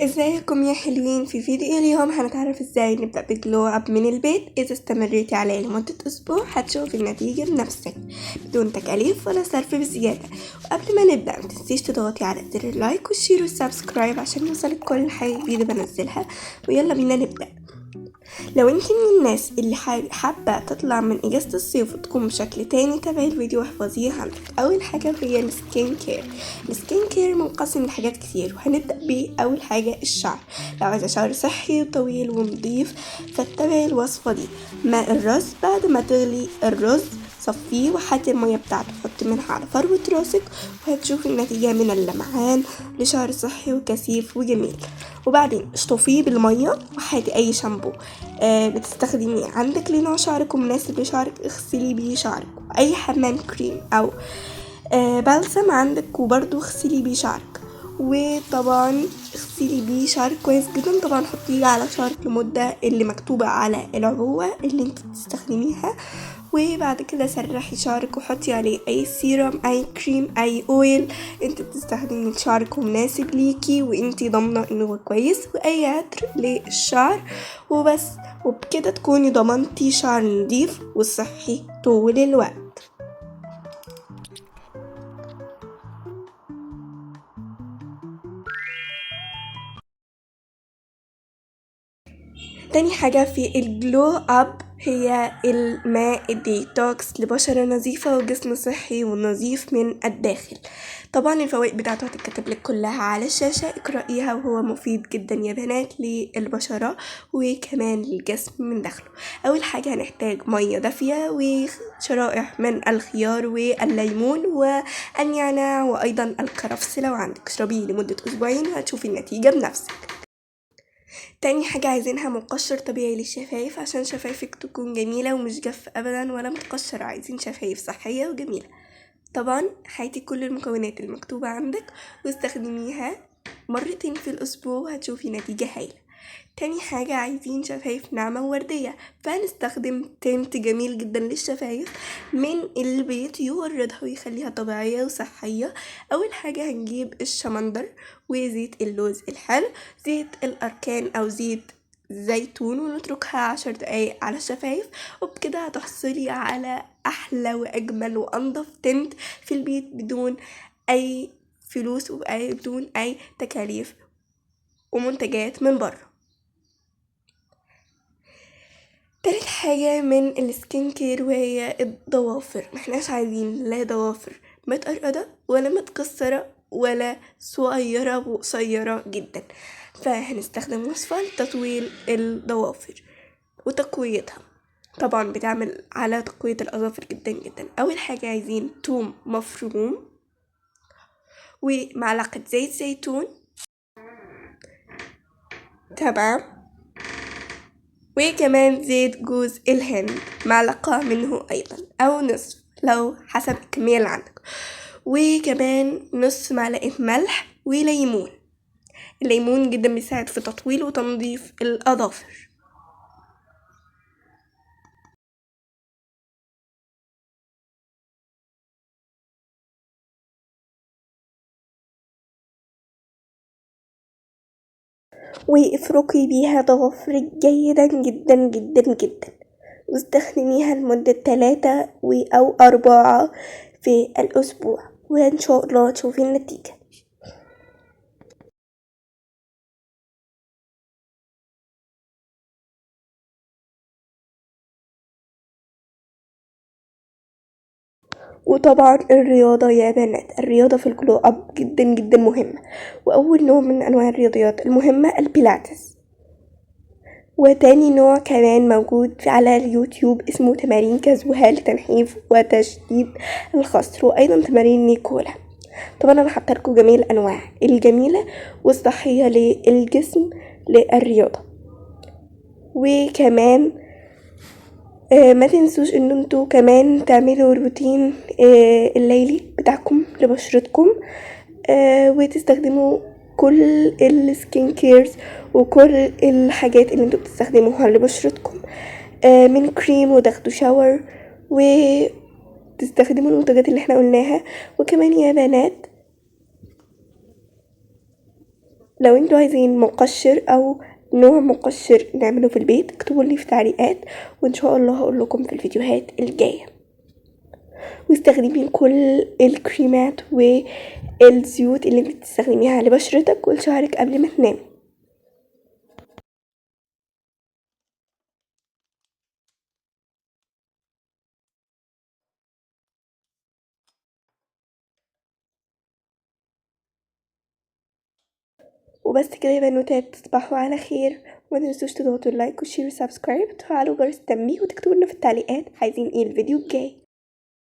ازيكم يا حلوين؟ في فيديو اليوم هنتعرف ازاي نبدأ ب glow up من البيت. اذا استمريتي عليه لمدة اسبوع هتشوفي النتيجة بنفسك بدون تكاليف ولا صرف بزيادة. وقبل ما نبدأ متنسيش تضغطي على زر ال like وال share وال subscribe عشان يوصلك كل حاجة جديدة بنزلها. ويلا بينا نبدأ. لو انت من الناس اللي حابة تطلع من اجازة الصيف وتكون بشكل تاني، تابعي الفيديو واحفظيه عندك. اول حاجة هي ال skin care. ال skin care منقسم لحاجات كتير، وهنبدأ بأول حاجة الشعر. لو عايزة شعر صحي وطويل ونضيف فاتبعي الوصفة دي. ماء الرز، بعد ما تغلي الرز صفيه وحطي المية بتاعته، حطي منها على فروة راسك وهتشوفي النتيجة من اللمعان لشعر صحي وكثيف وجميل. وبعدين اشطفيه بالمية وحاتي اي شامبو بتستخدميه عندك لنوع شعرك ومناسب لشعرك، اغسلي بيه شعرك. اي حمام كريم او بلسم عندك وبرده اغسلي بيه شعرك. وطبعا اغسلي بيه شعرك كويس جدا. طبعا حطيه على شعرك لمدة اللي مكتوبة على العبوة اللي انت بتستخدميها. وبعد كده سرحي شعرك وحطي عليه اي سيرم، اي كريم، اي oil انت بتستخدمي لشعرك ومناسب ليكي وانت ضامنه انه هو كويس، واي عطر للشعر وبس. وبكده تكوني ضمنتي شعر نضيف وصحي طول الوقت. تاني حاجة في ال glow up هي الماء الديتوكس لبشرة نظيفة وجسم صحي ونظيف من الداخل. طبعا الفوائد بتاعته هتتكتب لك كلها على الشاشة، اقرأيها، وهو مفيد جدا يا بنات للبشرة وكمان للجسم من داخله. اول حاجة هنحتاج مية دافية وشرائح من الخيار والليمون والنعناع وايضا الكرفس لو عندك. اشربيه لمدة اسبوعين وهتشوفي النتيجة بنفسك. تاني حاجة عايزينها مقشر طبيعي للشفايف عشان شفايفك تكون جميلة ومش جافة أبدا ولا متقشرة. عايزين شفايف صحية وجميلة. طبعا هاتي كل المكونات المكتوبة عندك واستخدميها مرتين في الأسبوع وهتشوفي نتيجة هايلة. تاني حاجة عايزين شفايف ناعمة ووردية، فهنستخدم tint جميل جدا للشفايف من البيت يوردها ويخليها طبيعية وصحية. أول حاجة هنجيب الشمندر وزيت اللوز الحلو، زيت الأركان أو زيت زيتون، ونتركها 10 دقايق على الشفايف. وبكده هتحصلي على أحلى وأجمل وأنظف tint في البيت بدون أي فلوس وبدون أي تكاليف ومنتجات من بره. تالت حاجة من ال skin care وهي الضوافر. محناش عايزين لا ضوافر متقرقضة ولا متكسرة ولا صغيرة وقصيرة جدا، فهنستخدم وصفة لتطويل الضوافر وتقويتها. طبعا بتعمل على تقوية الأظافر جدا جدا. أول حاجة عايزين توم مفروم ومعلقة زيت زيتون، تمام، وكمان زيت جوز الهند معلقة منه أيضا أو نصف لو حسب الكمية اللي عندك، وكمان نص معلقة ملح وليمون. الليمون جدا بيساعد في تطويل وتنظيف الأظافر. وافركي بيها ضوافرك جيدا جدا جدا جدا، واستخدميها لمدة 3 أو 4 في الأسبوع، وإن شاء الله تشوفي النتيجة. وطبعا الرياضة يا بنات، الرياضة في ال glow up جدا جدا مهمة. وأول نوع من أنواع الرياضيات المهمة البيلاتس، وتاني نوع كمان موجود على اليوتيوب اسمه تمارين كازوها لتنحيف وتشديد الخصر، وأيضا تمارين نيكولا. طبعا أنا حاطة لكم جميع الأنواع الجميلة والصحية للجسم للرياضة. وكمان ما تنسوش ان انتوا كمان تعملوا روتين الليلي بتاعكم لبشرتكم، وتستخدموا كل ال skin cares وكل الحاجات اللي انتوا بتستخدموها لبشرتكم، من كريم وتاخدوا shower وتستخدموا المنتجات اللي احنا قلناها. وكمان يا بنات لو انتوا عايزين مقشر او نوع مقشر نعمله في البيت اكتبوا لي في تعليقات، وان شاء الله هقول لكم في الفيديوهات الجاية. واستخدمي كل الكريمات والزيوت اللي انت بتستخدميها لبشرتك ولشعرك قبل ما تنامي. وبس كده يا بنوتات، تصبحوا على خير، وما تنسوش تضغطوا ال like وال share وال subscribe وتفعلوا جرس التنبيه، وتكتبوا لنا في التعليقات عايزين ايه الفيديو الجاي.